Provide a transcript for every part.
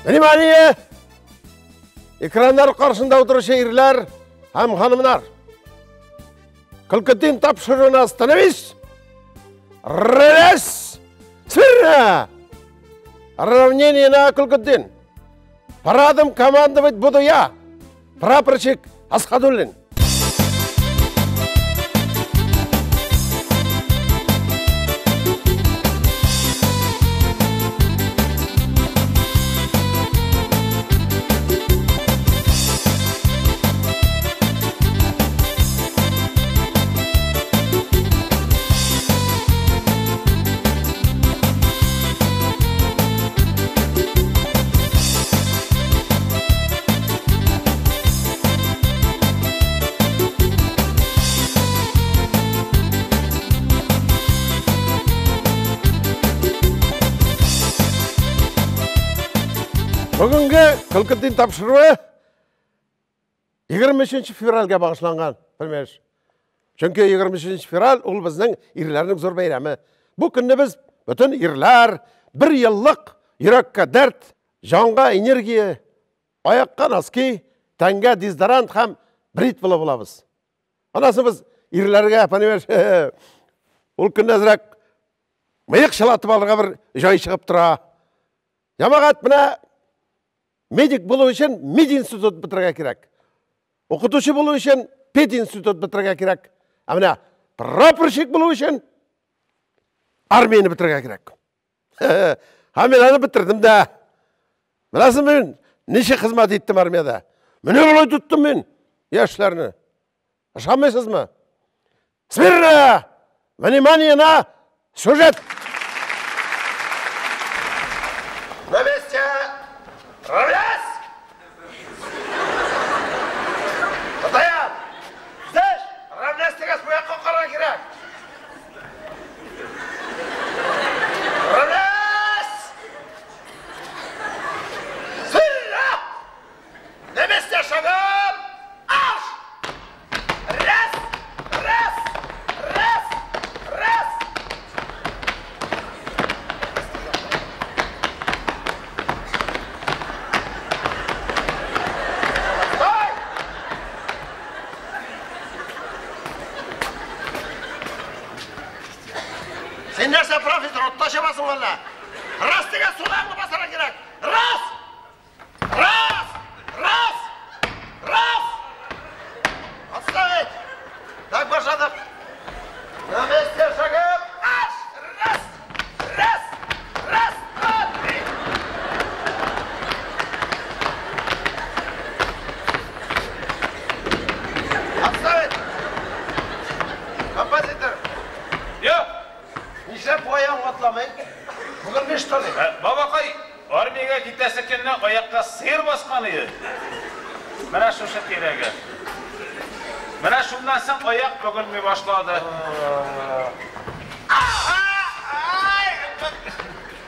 Внимание! Экраннар каршында утыручы ирләр һәм ханымнар. Көлкетдин тапшыруына остановись! Раз! Смирно! Равнение на Көлкетдин. Парадом командовать буду я, прапорщик Асхадуллин. Бүгінгі Көлкетдин тапшыруы 23 февральгә багышланган, понимаешь? Чөнки 23 февраль ул безнең ирләрнең зур бәйрәме. Бу көнне без бөтен ирләр бер еллык йөрәккә дәрт, җанга энергия, аякка носки, тәнгә дезодорант һәм бритва булабыз. Анасы без ирләргә, понимаешь, ул көнне әзрәк мыек чылатып алырга бер җай чыгып тора. Җәмәгать, менә медик булу өчен мединститут бетерергә кирәк. Укытучы булу өчен пединститут бетерергә кирәк. Ә менә прапорщик булу өчен армияне бетерергә кирәк. Һәм мин аны бетердем дә. Беләсеңме, мин ничек хезмәт иттем армиядә? Менә болай тоттым мин яшьләрне. Ышанмыйсызмы? Смирно! Внимание на сюжет! На месте! Равняйсь! Стоять! Здесь! Равняйсь дигәч, бу якка карарга кирәк. Равняйсь! Смирно! На месте шагом! Аш! Раз! Раз! Раз! Раз! Стой! Син нәрсә, профессор, отта чабасың әллә? Раз дигән сулаңны басарга кирәк. Раз! Раз! Раз! Раз! Отставить! Так, башладык. На месте шагом. Аш! Раз! Раз! Раз! Два, три! Отставить! Композитор! Я! Нишләп аягың атламый? Бүген ни что ли? Бабакай, армиягә китәсе көнне аякка сыер баскан иде. Менә шушы тирәгә. Менә шуннан соң аяк бөгелми башлады.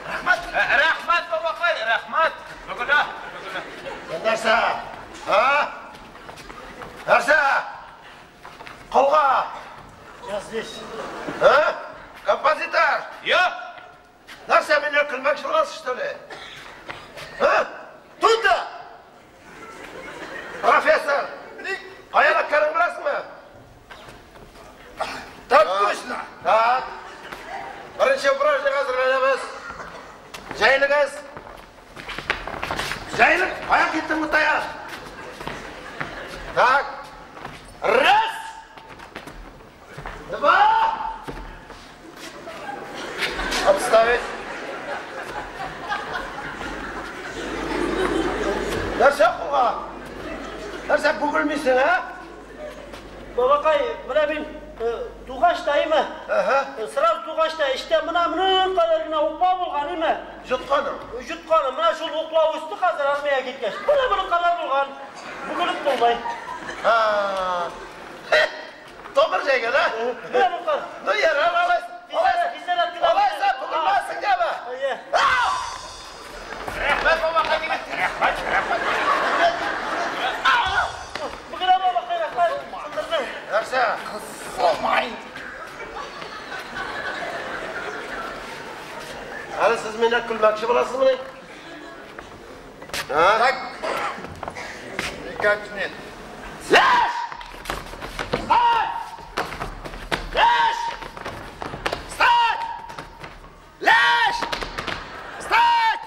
Рәхмәт! Рәхмәт, бабакай, рәхмәт. Бөгелә, бөгелә. Син нәрсә? А? Нәрсә? Колга! Я здесь. А? Композитор! Я! Нәрсә, мине көлмәкче буласыз, что ли? А? Тут да! Профессор! Кая эләккәнен беләсеңме? Так точно. Так. Беренче упражнение әзерләнәбез. Җәелегез. Җәелек. Кая киттең, Мутая? Так. Раз. Два. Отставить. Нәрсә кулга? Нәрсә бөгелмисең, ә? Бабакай, менә мин тугач та име? Әһә. Сразу тугач та эчтә менә моның кадәр генә укла булган име? Йотканың. Йотканым. Менә шул укла үсте хәзер армиягә киткәч. Менә моның кадәр булган. Бөгелеп булмый. Ха. Томыр җәйгән, ә? Менә моның кадәр. Ну, ярар, алайса. Физәрәт кенә. Алайса, бөгелмәссең, яме? Әйе. Рәхмәт, бабакай, дигән. Рәхмәт, рәхмәт. Бөгелә, бабакай, рәхмәт. Сындырды. Нәрсә? Кысылмай. Әле сез мине көлмәкче буласызмыни? А? Так? Никак нет. Ляжь! Встать! Ляжь! Встать! Ляжь! Встать!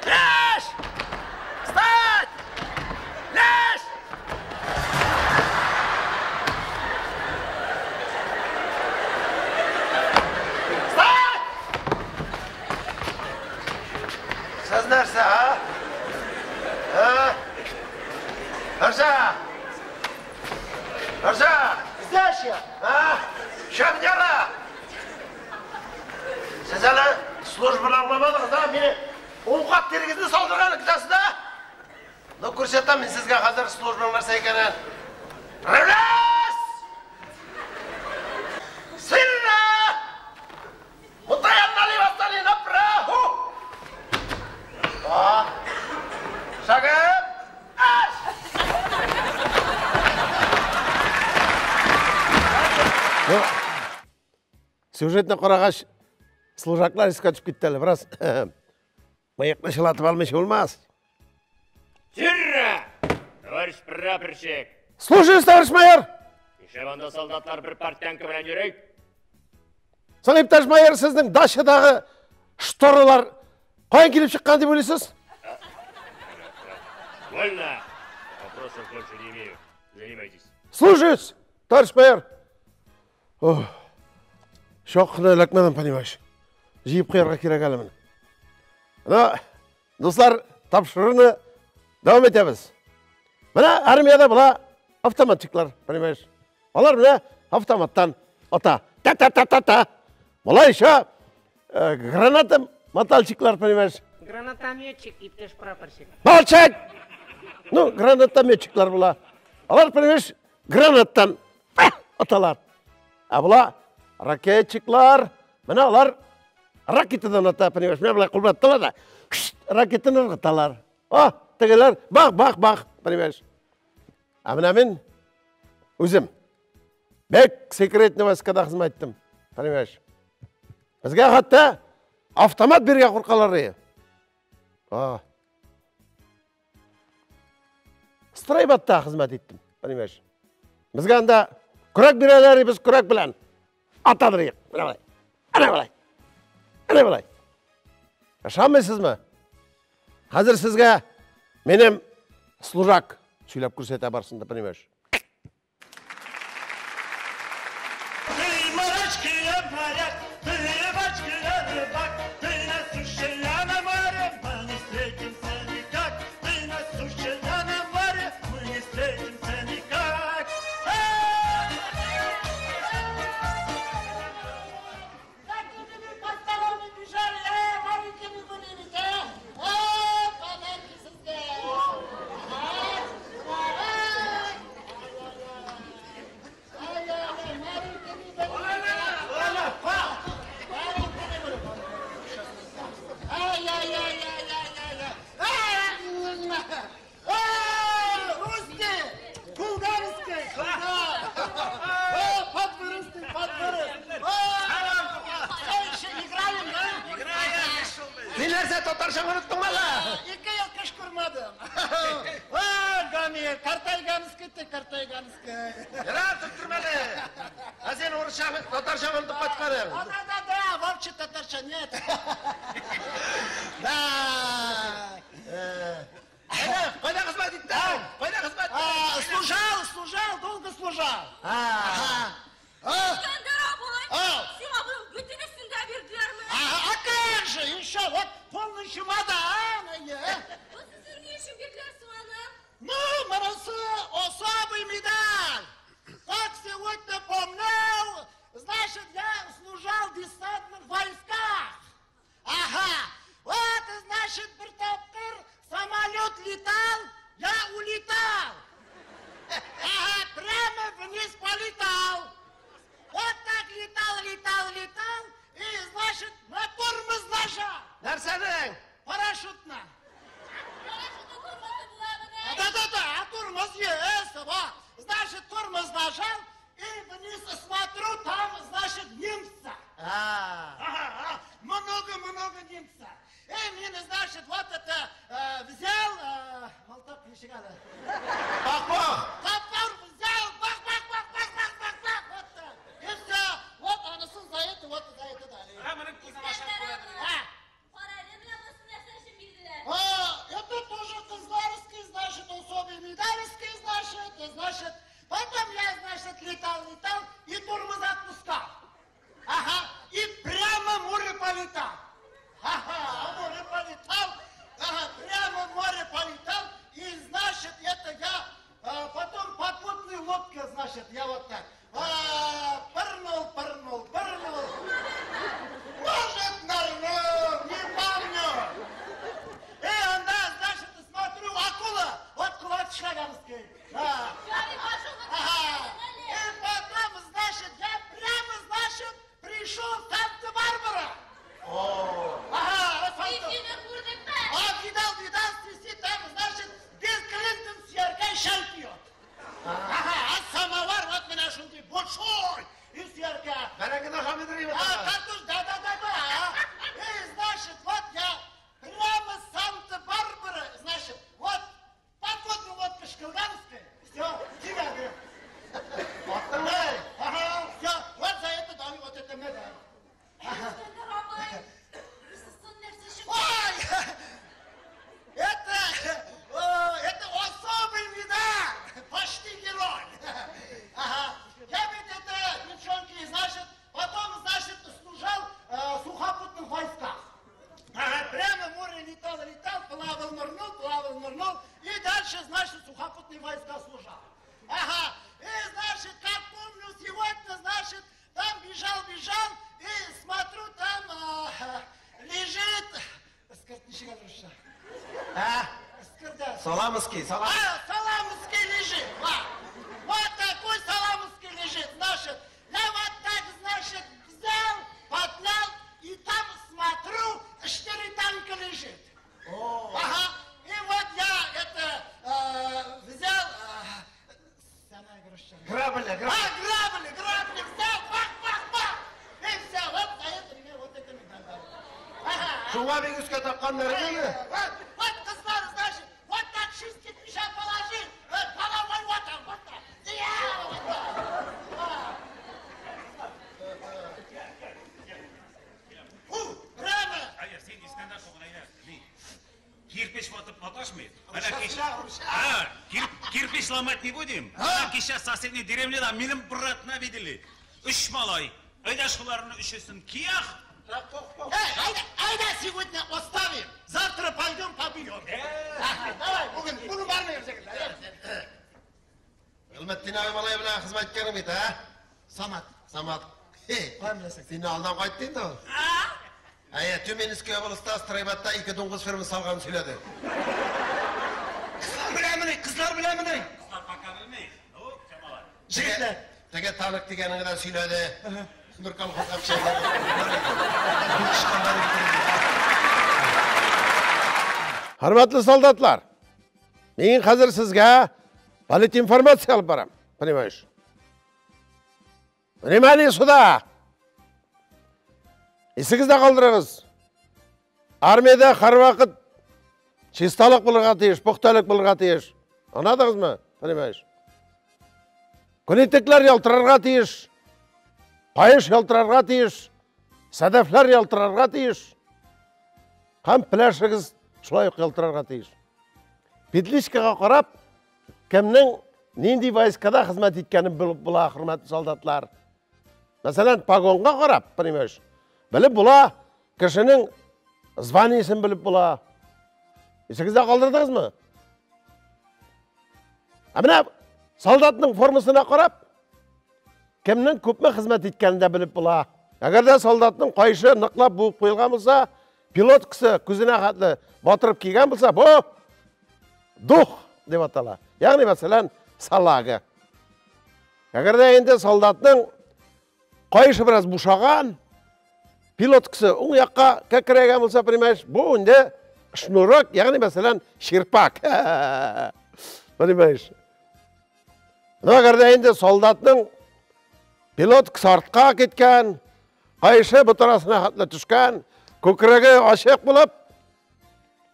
Ляжь! Встать! Ляжь! Встать! Сознашься, а? А? Арза! Арза! Здесь я! А? В чем дело? Сез әле службаны аңламадыгыз, да? Мине ун кат тирегезне салдырган көтәсез, да? Ну, күрсәтәм мин сезгә хәзер службаның нәрсә икәнен. Ревлес! Сильно! Мутаян налево стали направо! А? Шагом! Аш! Ну, сюжетны карагач, служаклар искә төшеп китте әле, бераз мыекны чылатып алмыйча булмас. Тирра! Товарищ прапорщик! Слушаюсь, товарищ майор! Нишләп анда солдатлар бер портянка белән йөри? Соң, иптәш майор, сезнең дачадагы шторалар каян килеп чыккан дип уйлыйсыз? Вольно! Вопросов больше не имею. Занимайтесь. Слушаюсь, товарищ майор. Ох, чак кына эләкмәдем, понимаешь. Җыеп куярга кирәк әле моны. Менә, дуслар, тапшыруны дәвам итәбез. Менә армиядә була автоматчиклар, понимаешь. Алар менә автоматтан ата. Та-та-та-та-та. Була еще граната мотальщиклар, понимаешь. Гранатометчик, иптәш прапорщик. Молчать! Ну, гранатометчиклар була. Алар, понимаешь, гранаттан аталар. Ә була ракетчиклар, менә алар ракетадан ата, понимаешь, менә болай кул белән тоталар да, ракетаны ыргыталар. А, тегеләр бах, бах, бах, понимаешь. Ә менә мин үзем бик секретный войскада хезмәт иттем, понимаешь. Безгә хәтта автомат бирергә куркалар иде. А. Стройбатта хезмәт иттем, понимаешь. Безгә анда көрәк бирәләр, без көрәк белән атадыр идек. Менә болай. Әнә болай. Әнә болай. Ышанмыйсызмы? Хәзер сезгә минем служак сөйләп күрсәтә барсын да, понимаешь. Ты морячка, я моряк, ты рыбачка, я рыбак, ты на суше, я на море, мы не встретимся никак. Ты на суше, я на море, мы не встретимся никак. Син нәрсә, татарча оныттың әллә? Ике ел кыш күрмәдем. Гамир, картайганбыз китте, картайганбыз. Ярар, тоттырма әле. Ә син урысча, татарча онытып кайтканың. Да, да, да, вообще татарча нет. Да. Кайда, кайда хезмәт иттең? Кайда хезмәт? А, служал, служал, долго служал. Ага. А, Искәндәр абый, А. сиңа бу бөтенесен дә бирделәрме? а как же, еще вот полный чемодан. Бу сезгә ни өчен бирделәр соң аны? Ну, монысы особый медаль. Как сегодня помню, значит, я служал в десантных войсках. много-много немца. Эй, мин, значит, вот это взял, мылтык ничек әле? Тапор! Топор взял, бах-бах-бах-бах-бах-бах-бах, вот так. И все, вот анысын за это, вот за это дали. А, а, это тоже кызларский, значит, особый медальский, значит, и, значит, потом я, значит, летал, летал и тормоза отпускал. Ага, и прямо в море полетал. Ага, в море полетал, ага, прямо в море полетал, и, значит, это я потом подводная лодка, значит, я вот так, пырнул, пырнул, пырнул, может, нырнул, не помню. И она, значит, смотрю, акула, вот кулак шагамский. Да. Ага. И потом, значит, я прямо, значит, пришел в Санта-Барбара. Ага, а, видал, видал, висит там, значит, Билл Клинтон с яркой чай пьет. Ага, а самовар вот меня шунди, большой, и с ярка. А, картош, да-да-да-да. И, значит, вот я прямо с Санта-Барбары, значит, вот подводная лодка шкалганская, все, тебя, говорю. Ага, все, вот за это дали вот это медаль. Ага. Ой, это особый медаль, почти герой. Ага. Я ведь это, девчонки, значит, потом, значит, служил в сухопутных войсках. Ага, прямо в море летал, летал, плавал, нырнул, и дальше, значит, сухопутные войска служал. Ага, и, значит, как помню, сегодня, значит, там бежал, бежал, и смотрю, там лежит... А? Саламовский, саламовский. А, саламовский лежит, а. Вот такой саламовский лежит, значит. Я вот так, значит, взял, поднял, и там смотрю, 4 танка лежит. О. Ага, и вот я это взял... Грабли, грабли. А, грабли, грабли, взял, бах, бах, бах. И все, вот за это мне вот это медаль дали. Ага. Шуңа бик өскә тапканнар идеме? Вот, кызлар, значит, вот так шесть кирпича положи, головой вот там, вот так. Фу, прямо. Кирпич ватып маташмый. А, кирпич ломать не будем. А кичә соседней деревнеда минем братны видели. Өч малай. Әйдә шуларны өчесен киях. Эй, айда, айда сегодня оставим. Завтра пойдем побьем. Давай, бүген, бүген бармыйм шикелле. Гыйльметдин абый малай белән хезмәткәрең бит, а? Самат. Самат. Каян беләсең? Сине алдан кайтты инде ул. Әйе, Тюменский областьта стройбатта 2 дуңгыз фермасы салганын сөйләде. Кызлар беләмени? Кызлар беләмени? Кызлар пока белми. Ну, чамалар. Җегетләр. Теге танык дигәнеңне дә сөйләде. Бер колхозга печән. Хөрмәтле солдатлар, мин хәзер сезгә политинформация алып барам, понимаешь? Внимание сюда! Исегездә калдырыгыз. Армиядә һәрвакыт чисталык булырга тиеш, пөхтәлек булырга тиеш. Аңладыгызмы? Понимаешь? Күнитекләр ялтырарга тиеш. Каеш ялтырарга тиеш. Сәдәфләр ялтырарга тиеш. Һәм пеләшегез шулай ук ялтырарга тиеш. Петличкага карап, кемнең нинди войскада хезмәт иткәнен белеп була, хөрмәтле солдатлар. Мәсәлән, погонга карап, понимаешь? Белеп була, кешенең званиесен белеп була. Исегездә калдырдыгызмы? Ә менә солдатның формасына карап, кемнең күпме хезмәт иткәнен дә белеп була. Әгәр дә солдатның кайшы ныклап буып куелган булса, пилоткасы күзенә хәтле батырып кигән булса, бу дух дип атала. Ягъни, мәсәлән, салага. Әгәр дә инде солдатның кайшы бераз бушаган, пилоткасы уң якка кәкрәйгән булса, понимаешь, бу инде шнурок, ягъни, мәсәлән, ширпак. Понимаешь? Но әгәр дә инде солдатның пилоткасы артка киткән, кайшы бот арасына хәтле төшкән, Күкрәге ачык булып,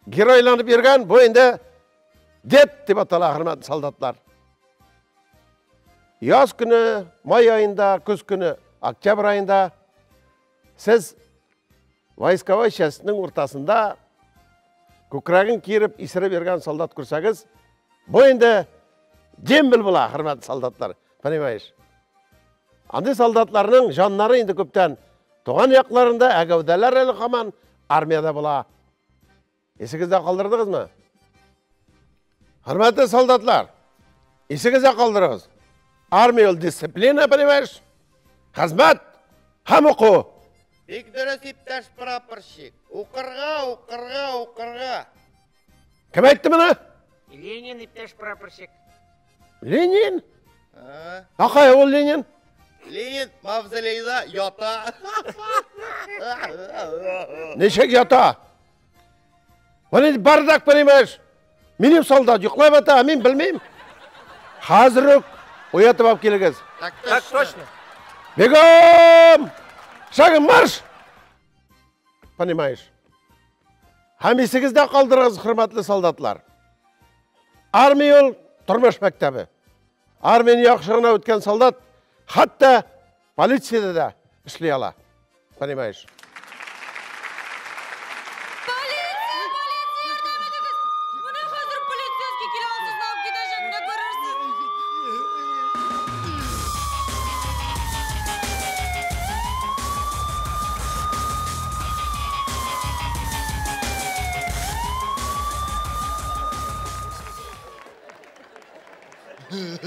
геройланып йөргән, бу инде дед дип атала, хөрмәтле солдатлар. Яз көне, май аенда, көз көне, октябрь аенда сез войсковой частьның уртасында күкрәген киереп, исереп йөргән солдат күрсәгез, бу инде дембель була, хөрмәтле солдатлар, понимаешь? Андый солдатларның җаннары инде күптән туган якларында, ә гәүдәләр әле һаман армиядә була. Исегездә калдырдыгызмы? Хөрмәтле солдатлар, исегездә калдырыгыз. Армия ул дисциплина, понимаешь? Хезмәт һәм уку. Бик дөрес, иптәш прапорщик. Укырга, укырга, укырга. Кем әйтте моны? Ленин, иптәш прапорщик. Ленин? А кая ул Ленин? Ленин мавзолейда ята. Ничек ята? Менә бардак, понимаешь? Минем солдат йоклап ята, мин белмим. Хәзер үк уятып алып килегез. Так точно. Бегом! Шагом марш! Понимаешь? Һәм исегездә калдырыгыз, хөрмәтле солдатлар. Армия ул тормыш мәктәбе. Армияне яхшы гына үткән солдат хәтта полициядә дә эшли ала. Понимаешь? Полиция, полиция, ярдәм итегез! Менә хәзер полицейский килә, ул сезне алып китәчәк, менә күрерсез.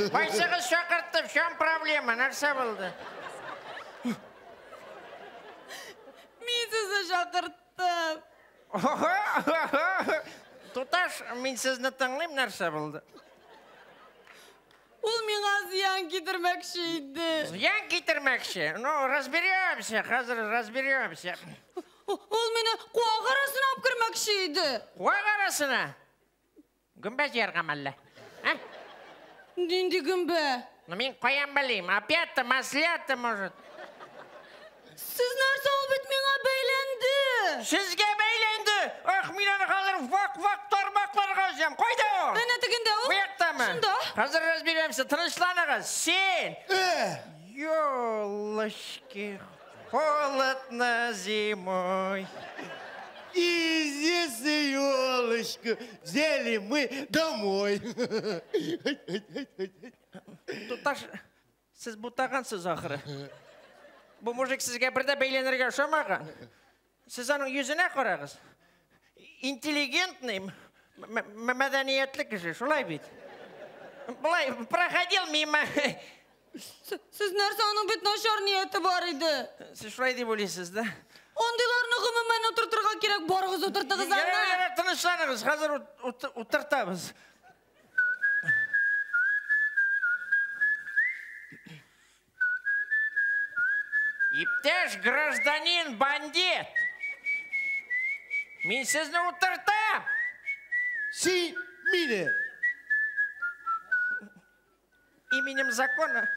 Кайсыгыз чакыртты? В чем проблема? Нәрсә булды? Мин сезне чакырттым. Туташ, мин сезне тыңлыйм, нәрсә булды? Ул миңа зыян китермәкче иде. Зыян китермәкче? Ну, разберемся, хәзер разберемся. Ул мине куак арасына алып кермәкче иде. Куак арасына? Гөмбә җыяргамы әллә? А? Нинди гөмбә? Ну, мин каян белим? Опята, маслята, может. Сез нәрсә, ул бит миңа бәйләнде. Сезгә бәйләнде? Ах, мин аны хәзер вак-вак тармакларга өзәм. Кайда ул? Әнә тегендә ул. Бу яктамы? Шунда. Хәзер разберемся. Тынычланыгыз. Син. Елочки, холодно зимой. И здесь елочку взяли мы домой. Туташ, сез бутагансыз ахыры. Бу мужик сезгә бер дә бәйләнергә ошамаган. Сез аның йөзенә карагыз. Интеллигентный, мәдәниятле кеше, шулай бит. Болай проходил мимо. Сез нәрсә, аның бит начар нияте бар иде. Сез шулай дип уйлыйсыз, да? Андыйларны гомумән утыртырга кирәк. Барыгыз, утыртыгыз аны. Ярар, ярар, тынычланыгыз. Хәзер утыртабыз. Иптәш гражданин бандит! Мин сезне утыртам! Син мине! Именем закона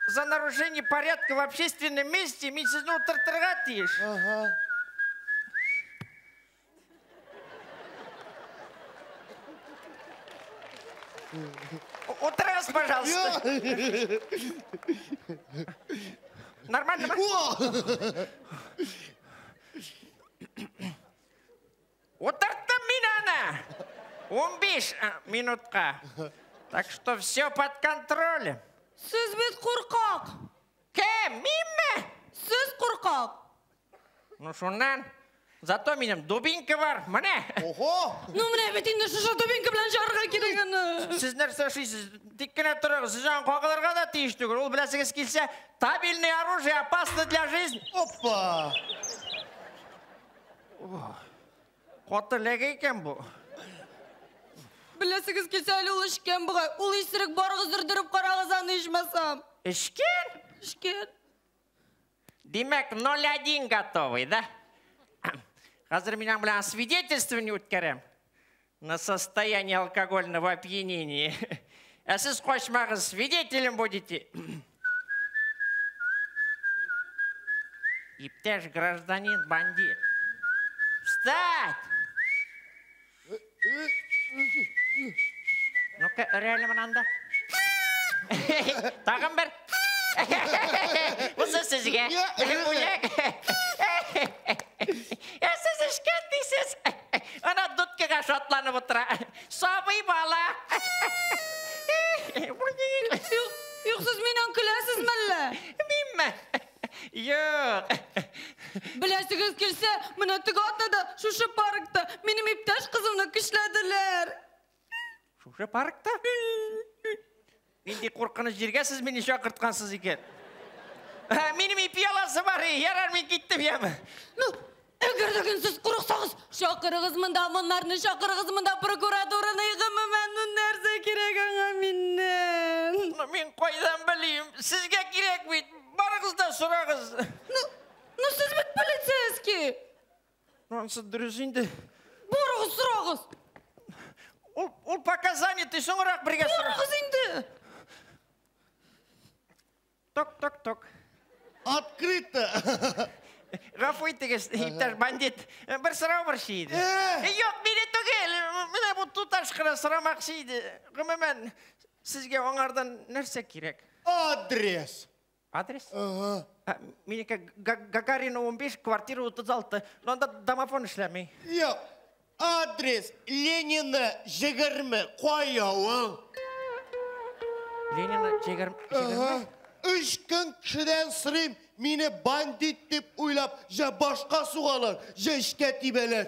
за нарушение порядка в общественном месте мин сезне утыртырга тиеш. Ага. Утырыгыз, пожалуйста. Нормально ма? Утырттым мин аны. 15 минутка. Так что все под контролем. Сез бит куркак. Кем? Минме? Сез куркак. Ну, шуннан. Зато минем дубинка бар. Менә. Охо! Ну, менә бит инде шушы дубинка белән чыгарга кирәк аны. Сез нәрсә эшлисез? Тик кенә торыгыз. Сез аны кагылырга да тиеш түгел. Ул беләсегез килсә, табельное оружие опасно для жизни. Опа! Каты эләгә икән бу. Беләсегез килсә, әле ул эчкән бугай. Ул исерек, барыгыз өрдереп карагыз аны ичмасам. Эчкән? Эчкән. Димәк, 0,1 готовый, да? Хәзер мин аның белән освидетельствование үткәрәм на состояние алкогольного опьянения. Ә сез качмагыз, свидетелем будете. Иптәш гражданин бандит. Встать! Ну-ка, реально монанда. Тагын бер. Бусы сезгә. Бүләк. Ә сез эшкә дисез. Ана дудкага шатланып утыра. Сабый бала. Юк, юк, сез миннән көләсез мәллә? Минме? Юк. Беләсегез килсә, менә теге атнада шушы паркта минем иптәш кызымны көчләделәр. Шушы паркта? Нинди куркыныч җиргә сез мине чакырткансыз икән? Минем ипи аласы бар, ярар, мин киттем, яме. Ну, әгәр дә сез курыксагыз, чакырыгыз монда моннарны, чакырыгыз монда прокуратураны, гомумән, ну нәрсә кирәк аңа миннән? Ну, мин кайдан белим? Сезгә кирәк бит. Барыгыз да сорагыз. Ну, ну сез бит полицейский. Ансы дөрес инде. Барыгыз, сорагыз. Ул пока занятый, соңрак бергә сорагыз. Барыгыз инде. Ток, ток, ток. Открыто. Гафу итегез, иптәш бандит. Бер сорау бар иде. Юк, мине түгел. Менә бу туташ кына сорамакчы иде. Гомумән, сезгә аңардан нәрсә кирәк? Адрес. Адрес? Ага. Минеке Гагарина 15, квартира 36. Но анда домофон эшләми. Юк. Адрес Ленина 20. Кая ул? Ленина 20. Ага. Өч көн кешедән сорыйм, мине бандит дип уйлап, җә башка сугалар, җә эшкә тибәләр.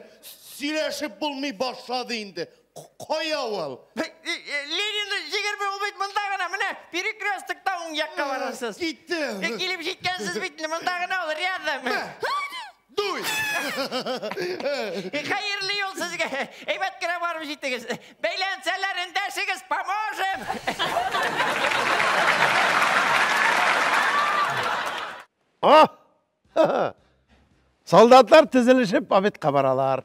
Сөйләшеп булмый башлады инде. Кая ул? Ленина 20 ул бит монда гына, менә перекрестокта уң якка барасыз. Киттем. Килеп җиткәнсез бит, монда гына ул, рядом. Дуй! Хәерле юл сезгә. Әйбәт кенә барып җитегез. Бәйләнсәләр эндәшегез, поможем. А! Солдатлар тезелешеп обедка баралар.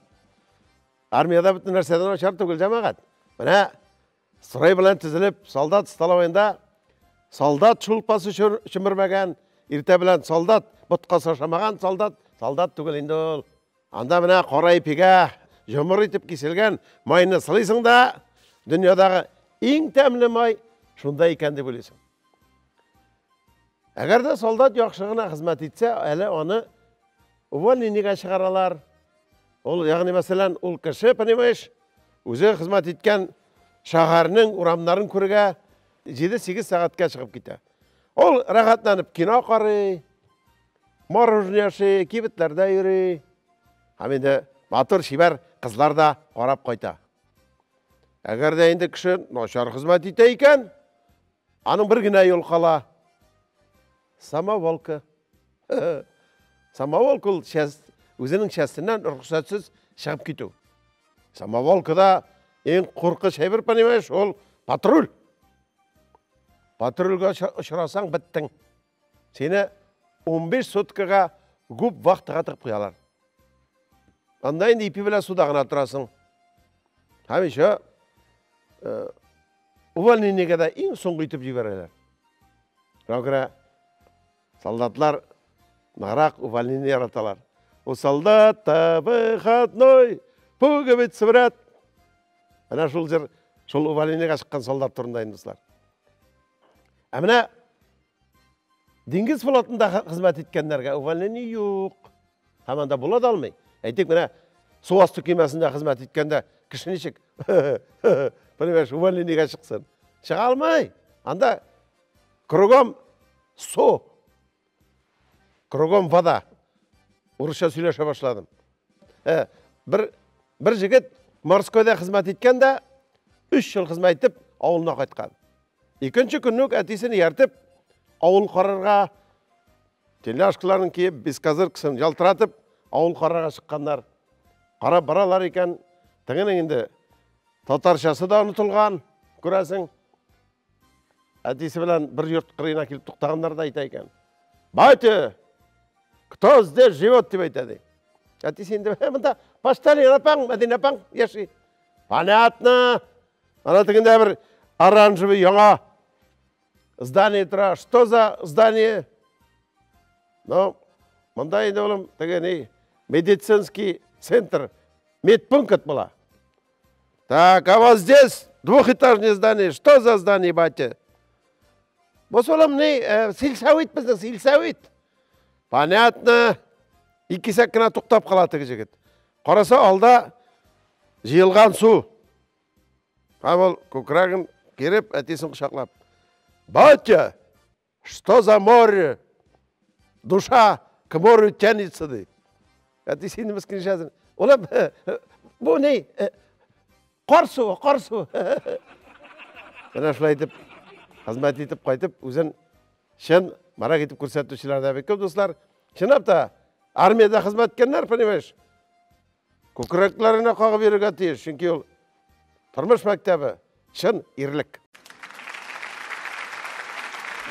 Армияда бөтен нәрсәдән начар түгел, җәмәгать. Менә строй белән тезелеп, солдат столовыйында солдат шулпасы чөмермәгән, иртә белән солдат боткасы ашамаган солдат, солдат түгел инде ул. Анда менә кара ипигә йомыр итеп киселгән майны сылыйсың да, дөньядагы иң тәмле май шунда икән дип уйлыйсың. Әгәр дә солдат яхшы гына хезмәт итсә, әле аны увольнениегә чыгаралар. Ул, ягъни мәсәлән, ул кеше, понимаешь, үзе хезмәт иткән шәһәрнең урамнарын күрергә 7-8 сәгатькә чыгып китә. Ул рәхәтләнеп кино карый, мороженое ашый, кибетләрдә йөри. Һәм инде матур чибәр кызлар да карап кайта. Әгәр дә инде кеше начар хезмәт итә икән, аның бер генә юл кала. Самоволка. Самоволка ул үзенең частеннән рөхсәтсез чыгып китү. Самоволкада иң куркыныч әйбер, понимаешь, ул патруль. Патрульгә очрасаң, беттең. Сине 15 суткага күп вахтага тыгып куялар. Анда инде ипи белән суда гына торасың. Һәм еще увольнениегә дә иң соңгы итеп җибәрәләр. Шуңа күрә солдатлар ныграк увольнение яраталар. У солдата выходной, пуговицы в ряд. Менә шул җыр, шул увольнениегә чыккан солдат турында инде, дуслар. Ә менә диңгез флотында хезмәт иткәннәргә увольнение юк. Һәм анда була да алмый. Әйтик, менә су асты көймәсендә хезмәт иткәндә кеше ничек, понимаешь, увольнениегә чыксын? Чыга алмый. Анда кругом су. Кругом вода. Урысча сөйләшә башладым. Бер җегет морскойда хезмәт иткән дә, 3 ел хезмәт итеп, авылына кайткан. Икенче көнне үк әтисен ияртеп, авыл карарга, тельняшкаларын киеп, бескозыркасын ялтыратып, авыл карарга чыкканнар. Карап баралар икән, тегенең инде татарчасы да онытылган, күрәсең. Әтисе белән бер йорт кырыена килеп туктаганнар да әйтә икән. Батя, кто здесь живет, дип әйтә ди. Әтисе инде, монда почтальон апаң, Мәдинә апаң яши. Понятно. Ана тегендә бер оранжевый яңа здание тора. Что за здание? Ну, монда инде, улым, теге ни, медицинский центр, медпункт була. Так, а вот здесь двухэтажное здание. Что за здание, батя? Бу улым ни, сельсовет безнең, сельсовет. Понятно. Ике кисәк кенә туктап кала теге җегет. Караса, алда җыелган су. Һәм ул күкрәген киреп, әтисен кочаклап. Батя, что за море? Душа к морю тянется, ди. Әтисе инде мескен ишәсен. Улым, бу ни? Кар суы, кар суы. Менә шулай итеп, хезмәт итеп кайтып, үзен чын моряк итеп күрсәтүчеләр дә бик күп, дуслар. Чынлап та, армиядә хезмәт иткәннәр, понимаешь? Күкрәкләренә кагып йөрергә тиеш, чөнки ул тормыш мәктәбе, чын ирлек.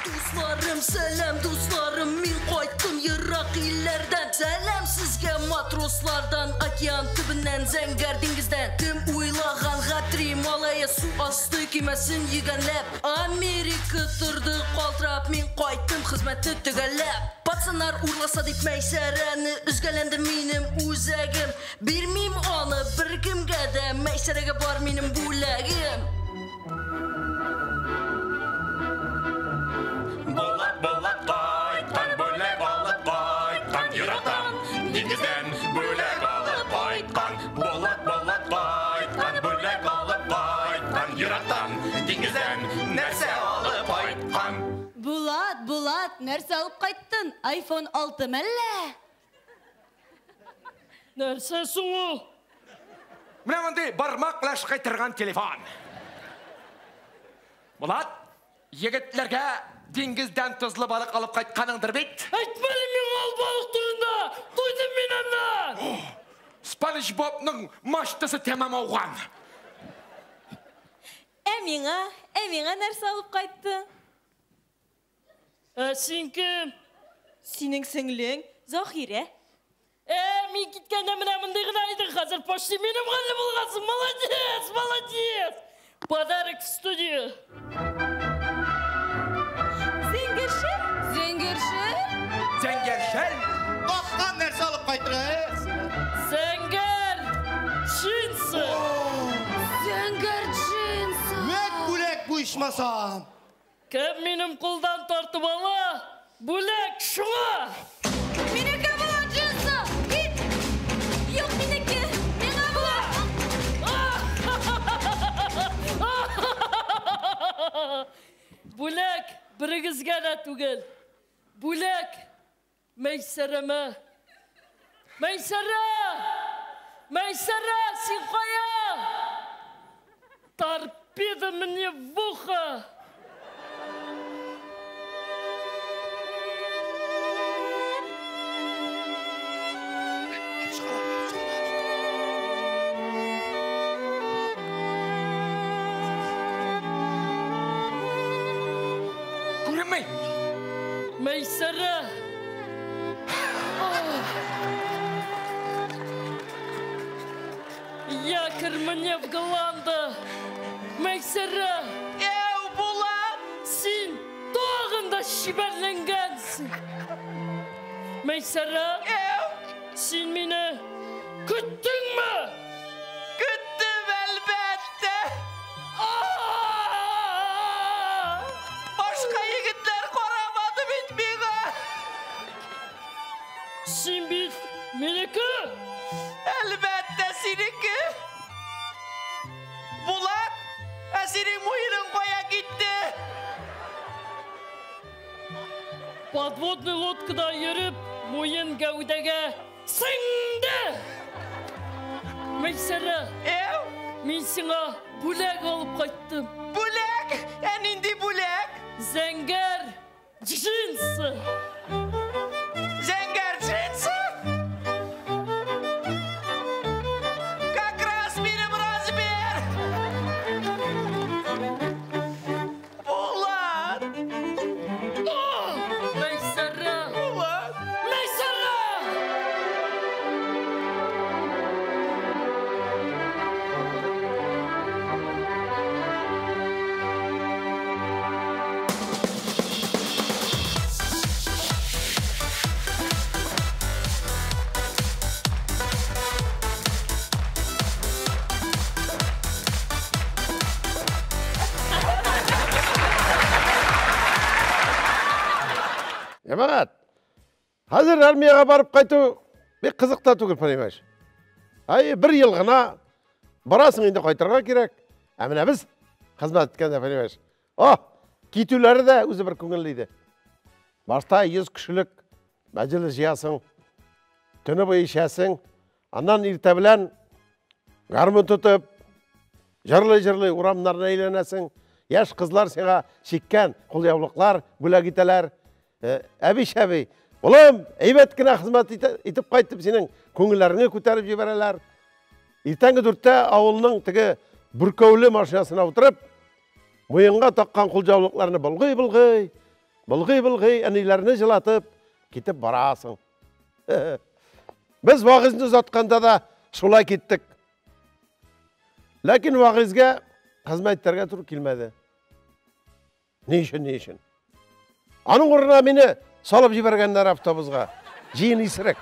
Дусларым, сәлам, дусларым, мин кайттым ерак илләрдән. Сәлам сезгә матрослардан, океан төбеннән, зәңгәр диңгездән. Кем уйлаган Гатри малае су асты көймәсен йөгәнләп, Америка торды калтырап, мин кайттым хезмәтне төгәлләп. Пацаннар урласа дип Мәйсәрәне, өзгәләнде минем үзәгем. Бирмим аны беркемгә дә, Мәйсәрәгә бар минем бүләгем. Булат, Булат кайткан, бүләк алып кайткан, ерактан, диңгездән бүләк алып кайткан. Булат, Булат кайткан, бүләк алып кайткан, ерактан, диңгездән нәрсә алып кайткан? Булат, Булат, нәрсә алып кайттың? iPhone 6 мәллә? Нәрсә соң ул? Менә мондый бармак белән шыкай торган телефон. Булат, егетләргә диңгездән тозлы балык алып кайтканыңдыр бит? Әйтмә әле миңа ул балык турында! Туйдым мин аннан! Спанч Бобның мачтасы тәмам ауган. Ә миңа нәрсә алып кайттың? Ә син кем? Синең сеңлең Заһирә. Ә, мин киткәндә менә мондый гына идең, хәзер почти минем хәлле булгансың. Молодец, молодец! Подарок в студию. Зәңгәр шәл? Зәңгәр шәл? Зәңгәр шәл? Тапкан нәрсә алып кайтырга, ә? Зәңгәр джинсы. Зәңгәр джинсы. Вәт бүләк бу ичмасам. Кем минем кулдан тартып ала, бүләк шуңа. Минеке була джинсы. Кит. Юк, минеке. Миңа була. Бүләк берегезгә дә түгел. Бүләк Мәйсәрәмә. Мәйсәрә! Мәйсәрә, син кая? Торпеда мне в ухо! Күренми. Мәйсәрә! Якорь мне в гланду! Мәйсәрә! Әү, Булат! Син тагын да чибәрләнгәнсең! Мәйсәрә! Әү! Син мине көттеңме? Көттем, әлбәттә! Башка егетләр карамады бит миңа! Син бит минеке! Әлбәттә, синеке! Булат, ә синең муеның кая китте? Подводный лодкада йөреп, муен гәүдәгә сеңде! Мәйсәрә! Әү! Мин сиңа бүләк алып кайттым. Бүләк? Ә нинди бүләк? Зәңгәр джинсы! Зәңгәр джинсы? Как раз минем размер! Булат! Мәйсәрә! Булат! Мәйсәрә! Җәмәгать, хәзер армиягә барып кайту бик кызык та түгел, понимаешь? Ай, бер ел гына барасың инде, кайтырга кирәк. Ә менә без хезмәт иткәндә, понимаешь? О, китүләре дә үзе бер күңелле иде. Башта 100 кешелек мәҗлес җыясың, төне буе эчәсең, аннан иртә белән гармун тотып, җырлый-җырлый урамнарны әйләнәсең. Яшь кызлар сиңа чиккән кулъяулыклар бүләк итәләр. Әби-шәби, улым, әйбәт кенә хезмәт итеп кайтып, синең күңелләреңне күтәреп җибәрәләр. Иртәнге 4-тә авылның теге бөркәүле машинасына утырып, муенга таккан кулъяулыкларны болгый-болгый, болгый-болгый, әниләрне җылатып китеп барасың. Без Вагызны озатканда да шулай киттек. Ләкин Вагызга хезмәт итәргә туры килмәде. Ни өчен, ни өчен? Аның урынына мине салып җибәргәннәр автобусга. Җыен исерек.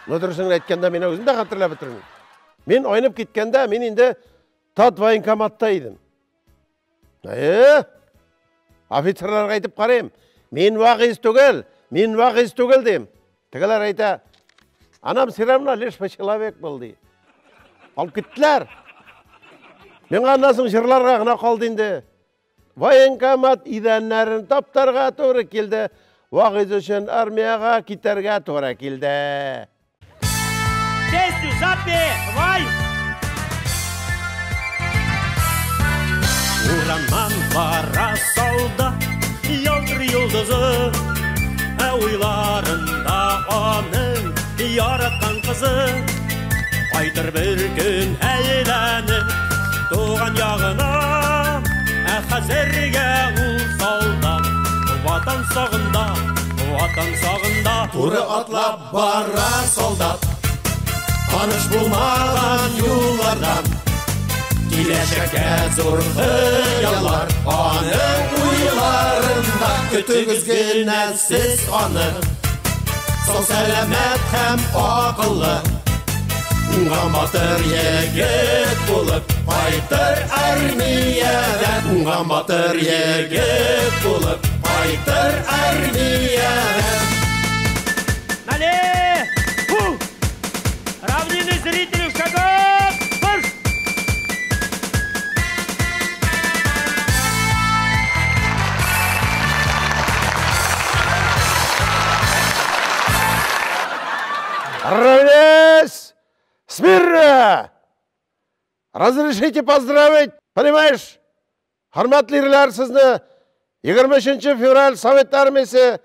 Ну, дөресен әйткәндә, мин үзем дә хәтерләп бетермим. Мин айнып киткәндә, мин инде тат военкоматта идем. Офицерларга әйтеп карыйм. Мин Вагыз түгел, мин Вагыз түгел дим. Тегеләр әйтә, а нам все равно, лишь бы человек был, ди. Алып киттеләр. Миңа аннан соң җырларга гына калды инде. Военкомат идәннәрен таптарга туры килде. Вагыз өчен армиягә китәргә туры килде. Песню запевай! Урамнан бара солдат, ялтыр йолдызы, ә уйларында аның яраткан кызы. Кайтыр бер көн әйләнеп туган ягына, ә хәзергә ул солдат ватан сагында, ватан сагында. Туры атлап бара солдат, таныш булмаган юллардан. Киләчәккә зур хыяллар аның уйларында. Көтегез генә сез аны, сау сәламәт һәм акыллы. Уңган батыр егет булып кайтыр армиядән. Уңган батыр егет булып кайтыр армиядән. Налево! Равнины зрители шагом! Марш! Равняйсь! Смирно! Разрешите поздравить, понимаешь? Хөрмәтле ирләр, сезне 23 февраль Совет армиясе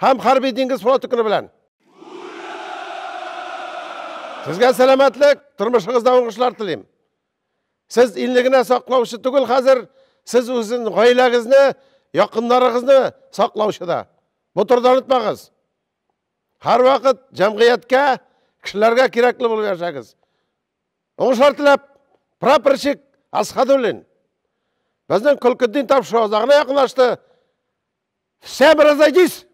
һәм хәрби диңгез флоты көне белән. Сезгә сәламәтлек, тормышыгызда уңышлар телим. Сез илне генә саклаучы түгел хәзер, сез үзен гаиләгезне, якыннарыгызны саклаучы да. Бу турыда онытмагыз. Һәрвакыт җәмгыятькә, кешеләргә кирәкле булып яшәгез. Уңышлар теләп, прапорщик Асхадуллин. Безнең Көлкетдин тапшыруы азагына якынлашты. Всем разойдись!